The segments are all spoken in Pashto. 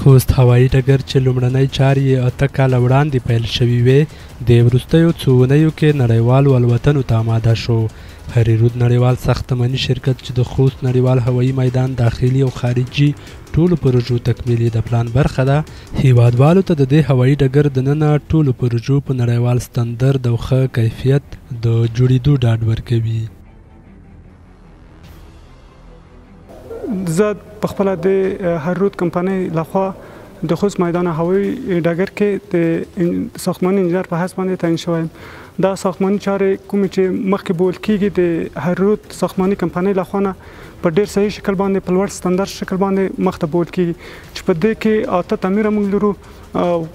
خوست هوایي ډګر چې لومړنۍ چارې یې 8 کاله وړاندې پیل شوې وې، د وروستیو څو اونیو کې نړیوالو الوتنو ته آماده شو. هریرود نړیوال ساختماني شرکت چې د خوست نړیوال هوایي میدان داخلي او خارجي ټولو پروژو تکمیل یې د پلان برخه ده، هیوادوالو ته د دې هوایي ډګر دننه ټولو پروژو په نړیوال ستندرد او ښه کیفیت د جوړېدو ډاډ ورکوي. زه په خپله د هریرود کمپنۍ لخوا د خوست میدان هوایي ډګر کې د ساختماني انجینر په حیث باندې تعین شوی یم. دا ساختماني چارې کومې چې مخکې بول کېږي د هریرود ساختماني کمپنۍ لخوا نه په ډېر صحیح شکل باندې په لوړ ستندرد شکل باندې مخته بول کېږي، چې په دې کې 8 تعمیره موږ لرو.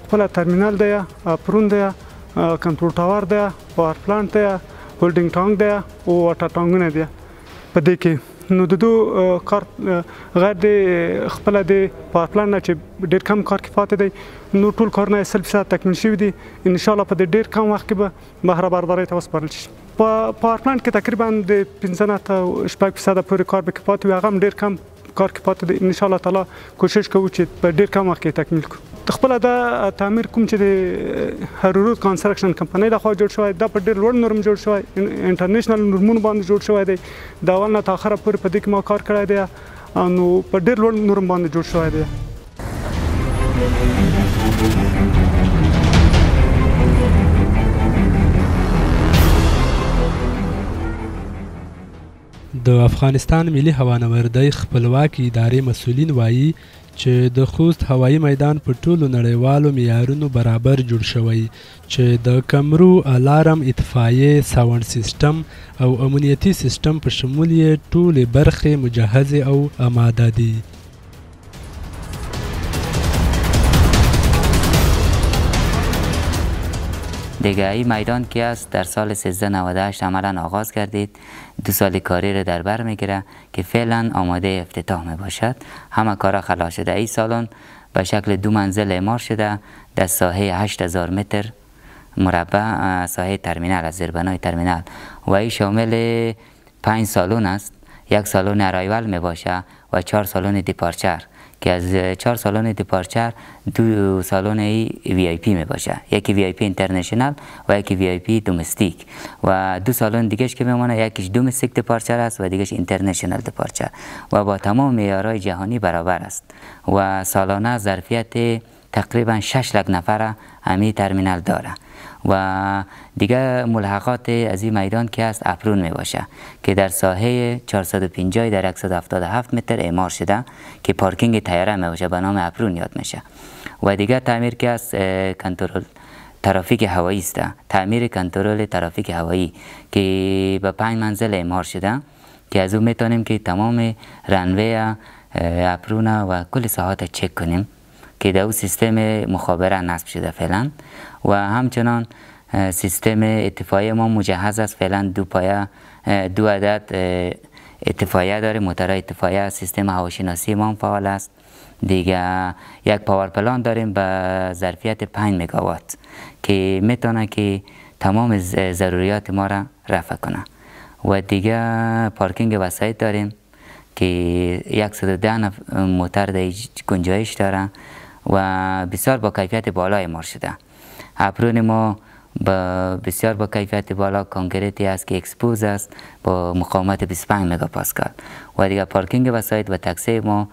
خپله ترمینل دی، apron دی، کنټرول tower دی، power plant دی، holding tank دی او water ټانګونه دی په دې کې. نو د دو کار غیر د خپله د power plant نه چې ډېر کم کار کې پاتې دی، نو ټول کارونه یې 100% تکمیل شوي دي. انشاءالله په دې ډېر کم وخت کې به بهره بردارۍ ته وسپارل شي. په power plant کې تقریبا د 5 نه تر 6% پورې کار به کې پاتې وي، هغه هم ډېر کم کار کې پاتې دی. انشاءالله تعالی کوشش کوو چې په ډېر کم وخت کې تکمیل کړو. خپله دا تعمیر کوم چې د هریرود construction کمپنۍ لخوا جوړ شوی، دا په ډېر لوړ نورم جوړ شوی، international نورمونو باندې جوړ شوی دی. د اول نه تر اخره پورې په دې کې ما کار کړی دی، نو په ډېر لوړ نورم باندې جوړ شوی دی. د افغانستان ملي هوانوردۍ خپلواکې ادارې مسؤلین وایي چې د خوست هوایي میدان په ټولو نړیوالو معیارونو برابر جوړ شوی، چې د کمرو، الارم، اطفایې، sound system او امنیتي سیستم په شمول یې ټولې برخې مجهزې او اماده دي. دیگه این میدان که است در سال 1398 عملا آغاز گردید، 2 سال کاری را در بر میگیره که فعلا آماده افتتاح می باشد. همه کارا خلاص شده. این سالن به شکل 2 منزل اعمار شده در ساحه 8000 متر مربع ساحه ترمینال از زیربنای ترمینال و این شامل 5 سالن است. 1 سالن arrival می باشه و 4 سالن departure که از 4 سالن departure 2 سالن ای VIP می باشه، یکی VIP international و یکی VIP domestic و 2 سالن دیگهش که میمونه یکیش domestic departure است و دیگهش international departure و با تمام معیارهای جهانی برابر است و سالانه ظرفیت تقریبا 6 لک نفر همی ترمینال داره. و دیگه ملحقات از این میدان که است apron می باشه که در ساحه 450 در 177 متر اعمار شده که پارکینگ طیاره می باشه، به نام apron یاد میشه. و دیگه تعمیر که است کنترل ترافیک هوایی است، تعمیر کنترل ترافیک هوایی که به 5 منزل اعمار شده که از او میتونیم که تمام runway، apron و کل ساحات چک کنیم که در او سیستم مخابره نصب شده فعلا. و همچنان سیستم اطفایی ما مجهز است فعلا، 2 عدد اطفایه داره، موترهای اطفایه، سیستم هواشناسی ما فعال است. دیگه یک power plant داریم به ظرفیت 5 مگاوات که میتونه که تمام ضروریات ما را رفع کنه. و دیگه پارکینگ وسایط داریم که 110 موتر در گنجایش داره و بسیار با کیفیت بالا اعمار شده. apron ما با بسیار با کیفیت بالا concrete ی است که expose است با مقاومت 25 مگاپاسکال. و دیگه پارکینگ وسایط و تاکسی ما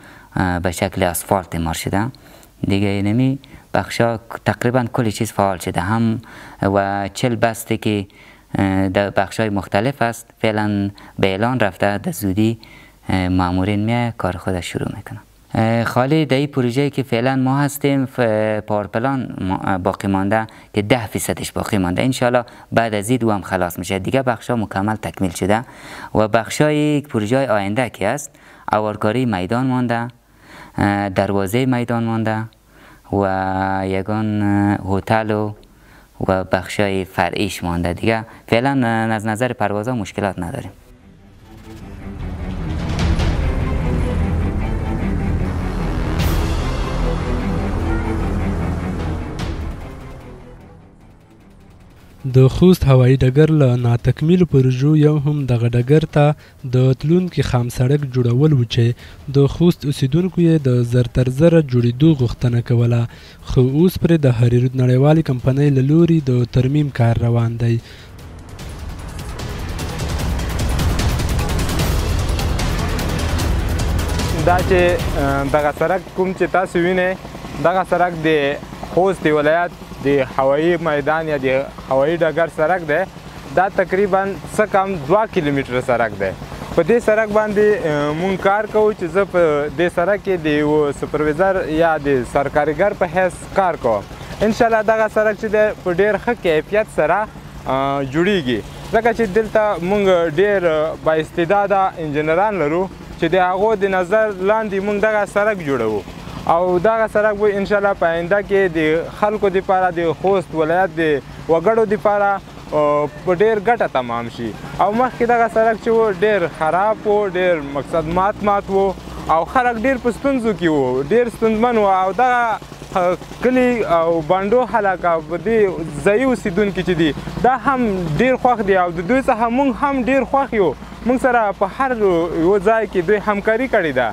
به شکل آسفالت اعمار شده. دیگه اینمی بخشا تقریبا کل چیز فعال شده هم و 40 بسته که در بخشای مختلف است فعلا به اعلان رفته، در زودی مامورین میه کار خود شروع میکنه. خالی در این پروژه که فعلا ما هستیم power plant باقی مانده که 10% باقی مانده، انشالله بعد از این دو هم خلاص میشه. دیگه بخشا مکمل تکمیل شده و بخشای پروژه آینده که است اوارکاری میدان مانده، دروازه میدان مانده و یگان هتل و بخشای فرعیش مانده. دیگه فعلا از نظر پروازها مشکلات نداریم. د خوست هوایي ډګر له ناتکمیلو پروژو یو هم دغه ډګر ته د تلونکي خام سړک جوړول و چې د خوست اوسېدونکو یې د زر تر زره جوړېدو غوښتنه کوله، خو اوس پرې د هریرود نړیوالې کمپنۍ له لوري د ترمیم کار روان دی. دا چې دغه سړک کوم چې تاسو وینئ، دغه سړک د خوست ولایت د هوایي میدان یا د هوایي ډګر سړک دی. دا تقریبا څه کم 2 کیلومتره سړک دی. په دې سړک باندې مونږ کار کوو چې زه په دې سړک کې د یو سپرویزر یا د سرکاریګر په حیث کار کوم. انشاءالله دغه سړک چې دی په ډېر ښه کیفیت سره جوړیږي، ځکه چې دلته مونږ ډېر با استعداده انجنیران لرو چې د هغو د نظر لاندې مونږ دغه سړک جوړوو، او دغه سړک به انشاءالله په آینده کې د خلکو دپاره، د خوست ولایت د وګړو دپاره په ډېر ګټه تمام شي. او مخکې دغه سړک چې و ډېر خراب و، ډېر مقصد مات مات و، او خلک ډېر په ستونزو کې وو، ډېر ستونزمن وو. او دغه کلي او بانډو خلک او په دې ځایي اوسېدونکي چې دي دا هم ډېر خوښ دي، او د دوی څخه مونږ هم ډېر خوښ یو. مونږ سره په هر یو ځای کې دوی همکاري کړې ده،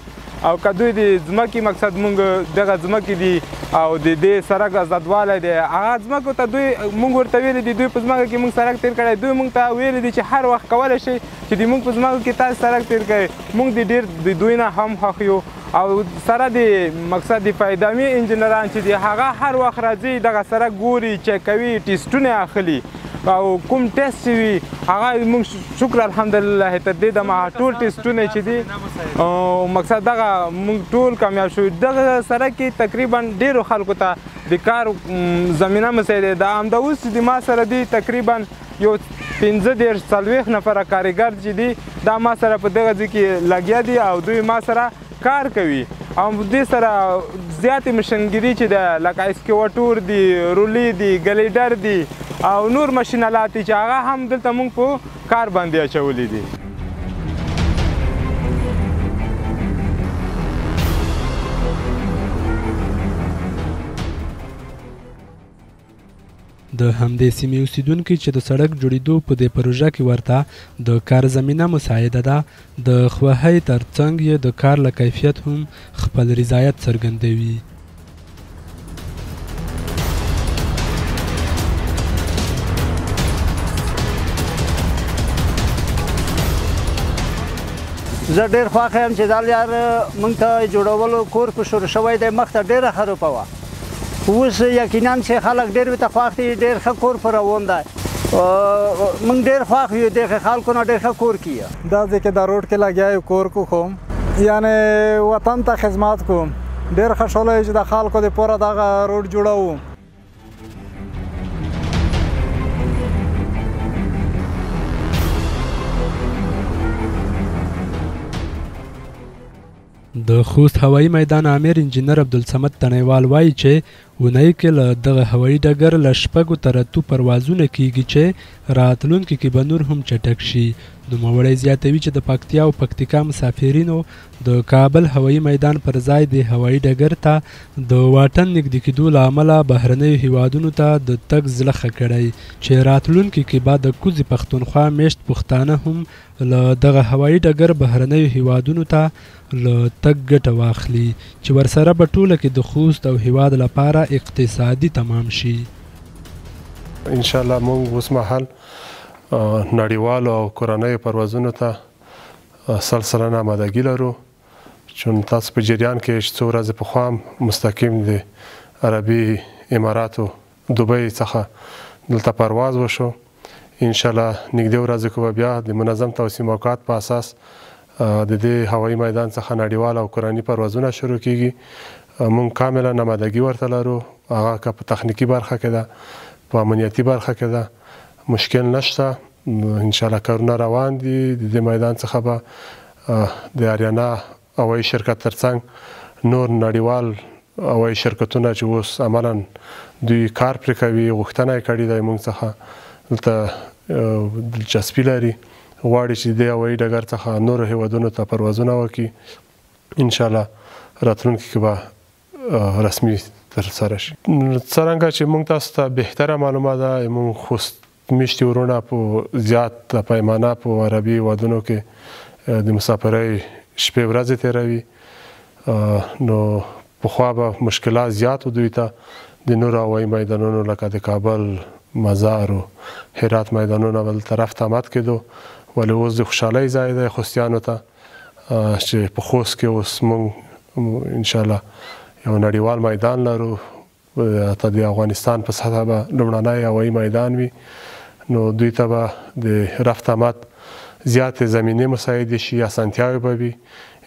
او که دوی د ځمکې مقصد مونږ دغه ځمکې دي او د دې سړک ازادوالی دی، هغه ځمکو ته دوی مونږ ورته ویلي دي، دوی په ځمکه کې مونږ سړک تېر کړی، دوی مونږ ته ویلي دي چې هر وخت کولی شئ چې د مونږ په ځمکو کې تاسو سړک تېر کړئ. مونږ د ډېر د دوی نه هم خوښ یو، او سره د مقصد د فایدامي انجنیران چې دي هغه هر وخت راځي، دغه سړک ګوري، چک کوي، ټیسټونه اخلي، او کوم ټیسټ چې وي هغه موږ شکر الحمدلله تر دې دمه ټول ټیسټونه چې دي مقصد دغه موږ ټول کامیاب شو. دغه سړک کې تقریبا ډېرو خلکو ته د کار زمینه مساعده ده. همدا اوس چې د ما سره دي تقریبا یو 35-40 نفره کاریګر چې دي دا ما سره په دغه ځای کې لګیا دي، او دوی ما سره کار کوي. او دې سره زیاتې مشنګري چې ده لکه اسکیواټور دي، رولې دي، ګلیډر دي، او نور ماشین الات دي چې هغه هم دلته موږ په کار باندې اچولي دي. د همدې سیمې اوسېدونکي چې د سړک جوړېدو په دې پروژه کې ورته د کار زمینه مساعده ده، د خوښۍ ترڅنګ یې د کار له کیفیت هم خپل رضایت څرګندوي. زه ډېر خوښ یم چې دا لار موږ ته جوړولو کور په شروع شوی دی. مخته ډېره خرابه وه، اوس یقینا چې خلک ډېر ورته خوښ دي، ډېر ښه کور په روان دی. موږ ډېر خوښ یو، دغه خلکو نه ډېر ښه کور کیږي. دا ځکه دا روډ کې لګیا یو کور کوم، یعنې وطن ته خدمت کوم. ډېر خوشحاله یو چې د خلکو دپاره دغه روډ جوړوو. د خوست هوایي میدان امیر انجینر عبدالصمد تڼیوال وایي چې اونۍ کې له دغه هوایي ډګر له 6 تر 8 پروازونه کیږي چې راتلونکي کې به نور هم چټک شي. نوموړی زیاتوي چې د پکتیا او پکتیکا مسافرینو د کابل هوایي میدان پر ځای د هوایي ډګر ته د واټن نږدې کېدو له امله بهرنیو هیوادونو ته د تګ زړه ښه کړی چې راتلونکي کې به د کوزې پښتونخوا میشت پښتانه هم له دغه هوایي ډګر بهرنیو هیوادونو ته له تګ ګټه واخلي چې ورسره به ټوله کې د خوست او هیواد لپاره اقتصادي تمام شي. انشاءالله موږ اوس مهال نړیوالو او کورنیو پروازونو ته 100% آمادګي لرو، چون تاسو په جریان کې چې څو ورځې پخوا مستقیم د عربي اماراتو دوبۍ څخه دلته پرواز وشو. انشاءالله نږدې ورځو کې به بیا د منظم توسیع موقعات په اساس د دې هوایي میدان څخه نړیوال او کورني پروازونه شروع کیږي. موږ کاملا آمادګي ورته لرو، هغه که په تخنیکي برخه کې ده، په امنیتي برخه کې ده، مشکل نشته. انشاءالله کارونه روان دي. د دې میدان څخه به د آریانا هوایي شرکت ترڅنګ نور نړیوال هوایي شرکتونه چې اوس عملا دوی کار پرې کوي، غوښتنه یې کړې ده موږ څخه، دلته دلچسپي لري، غواړي چې د دې هوایي ډګر څخه نورو هیوادونو ته پروازونه وکړي. انشاءالله راتلونکي کې به رسمي ترسره شي. څرنګه چې موږ تاسو ته بهتره معلومه ده، موږ خوست میشتي وروڼه په زیات پیمانه په عربي هېوادونو کې د مسافرۍ شپې ورځې تېروي. نو پخوا به مشکلات زیات و دوی ته د نورو هوایي میدانونو لکه د کابل، مزار او هرات میدانونه به دلته رفت آمد کېدو، ولې اوس د خوشحالۍ ځای دی خوستیانو ته چې په خوست کې اوس موږ انشاءالله یو نړیوال میدان لرو. حتی د افغانستان په سطح به لومړنی هوایي میدان وي، نو دوی ته به د رفت آمد زیاتې زمینې مساعدې شي، اسانتیاوې به وي.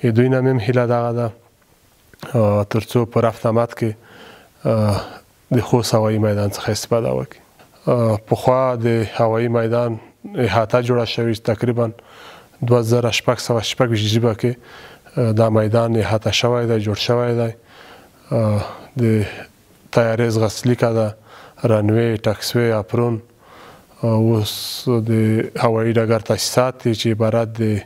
دوی نه مې هم هیله دغه ده ترڅو په رفت آمد کې د خوست هوایي میدان څخه استفاده وکړي. پخوا د هوایي میدان احاطه جوړه شوې چې تقریبا 2626 جریبه کې دا میدان احاطه شوی دی، جوړ شوی دی. د طیارې ځغستلیکه ده، رنوې، ټکسوې، اپرون، اوس د هوایي ډګر تاسیسات دي چې عبارت د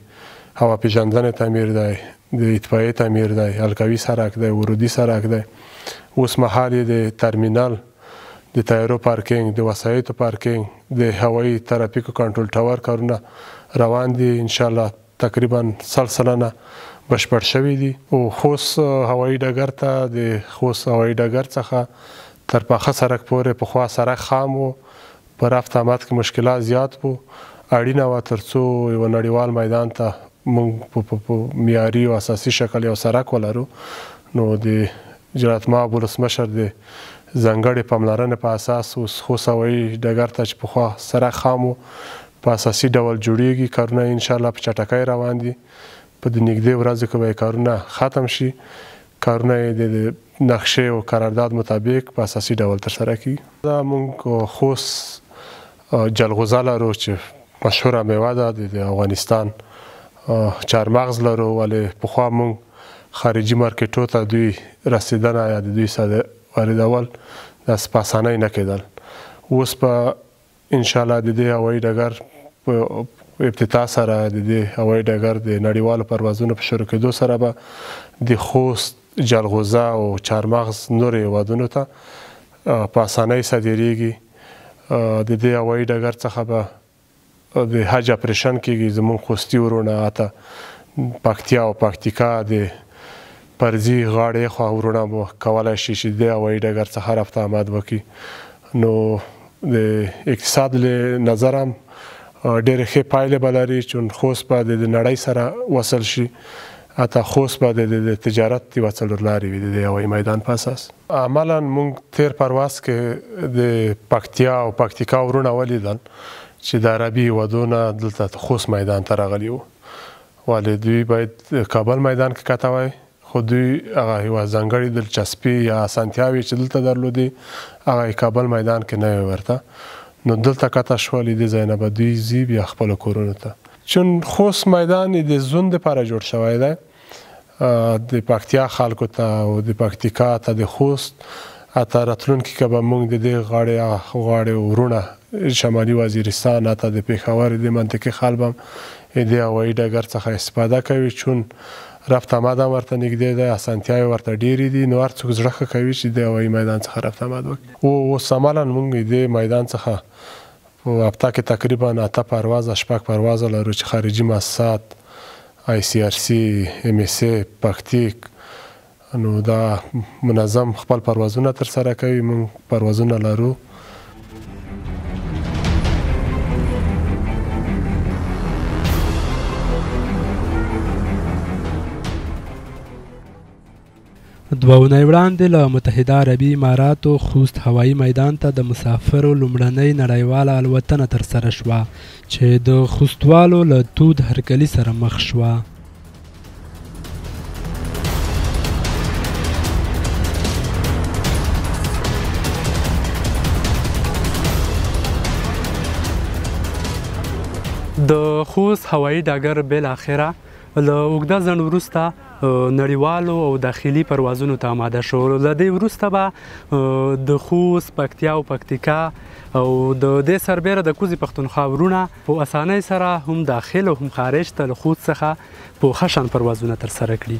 هوا پېژندنې تعمیر دی، د اطفایې تعمیر دی، حلقوي سرک دی، ورودي سرک دی. اوس مهال یې د ترمینل، د طیارو پارکینګ، د وسایطو پارکینګ، د هوایي ترافیکو کنټرول ټاور کارونه روان دي. انشاءالله تقریبا 100% بشپړ شوي دي. او خوست هوایي ډګر ته د خوست هوایي ډګر څخه تر پاخه سرک پورې پخوا سرک خام و، په رفت آمد کې مشکلات زیات وو. اړینه وه ترڅو یو نړیوال میدان ته موږ په معیاري او اساسي شکل یو سرک ولرو. نو د جلالتمآب ولسمشر د ځانګړې پاملرنې په اساس اوس خوست هوایي ډګر ته چې پخوا سرک خام و په اساسي ډول جوړیږي. کارونه یې انشاءالله په چټکۍ روان دي. په دې نږدې ورځو کې به یې کارونه ختم شي. کارونه یې د نقشې او قرارداد مطابق په اساسي ډول ترسره کیږي. دا موږ خوست جلغوزه لرو چې مشهوره میوه ده د افغانستان، چارمغز لرو، ولې پخوا موږ خارجي مارکیټو ته دوی رسېدنه یا د دوی واردول داسې په اسانۍ نه کېدل. اوس به انشاءالله د دې هوایي ډګر په افتتاح سره، د دې هوایي ډګر د نړیوالو پروازونو په شروع کېدو سره به د خوست جلغوزه او چارمغز نورو هېوادونو ته په اسانۍ صادرېږي. د دې هوایي ډګر څخه به د حج اپریشن کېږي. زموږ خوستي وروڼه حتی پکتیا او پکتیکا د پرځي غاړې خوا وروڼه به کولی شي چې د دې هوایي ډګر څخه رفت آمد وکړي. نو د اقتصاد له نظره هم ډېرې ښې پایلې به لري، چون خوست به د نړۍ سره وصل شي. حتی خوست به د تجارت یوه څلورلارې وي د دې هوایي میدان په اساس. عملاً موږ تېر پرواز کې د پکتیا او پکتیکا وروڼه ولیدل چې د عربي هېوادونه دلته خوست میدان ته راغلي وو، ولې دوی باید کابل میدان کې کته وای، خو دوی هغه یوه ځانګړې دلچسپي یا اسانتیاوې چې دلته درلودې هغه یې کابل میدان کې نه وې ورته. نو دلته کته شول، دې ځای نه به دوی ځي بیا خپلو کورونو ته. چون خوست میدان د زون دپاره جوړ شوی دی، د پکتیا خلکو ته او د پکتیکا ته د خوست، حتی راتلونکي کې به موږ د دې غاړې غاړې وروڼه شمالي وزیرستان حتی د پېښور د منطقې خلک به هم د هوایي ډګر څخه استفاده کوي، چون رفت آمد هم ورته نږدې دی، اسانتیاوې ورته ډېرې دي. نو هر څوک زړه ښه کوي چې د هوایي میدان څخه رفت آمد وکړي. اوس عملاً موږ د میدان څخه په هفته کې تقریبا 8 پروازه 6 پروازه لرو چې خارجي مؤسسات، آی سی آر سی، ام اس ای، پکتیک، نو دا منظم خپل پروازونه ترسره کوي. موږ پروازونه لرو. دوه اونۍ وړاندې له متحده عربي اماراتو خوست هوایي میدان ته د مسافرو لومړنۍ نړیواله الوتنه ترسره شوه چې د خوستوالو له تود هرکلي سره مخ شوه. د خوست هوایي ډګر بالاخره له اوږده ځنډ وروسته نړیوالو او داخلي پروازونو ته آماده شو. له دې وروسته به د خوست، پکتیا او پکتیکا او د دې سربېره د کوزې پښتونخوا وروڼه په اسانۍ سره هم داخل او هم خارج ته له خوست څخه په ښه شان پروازونه ترسره کړي.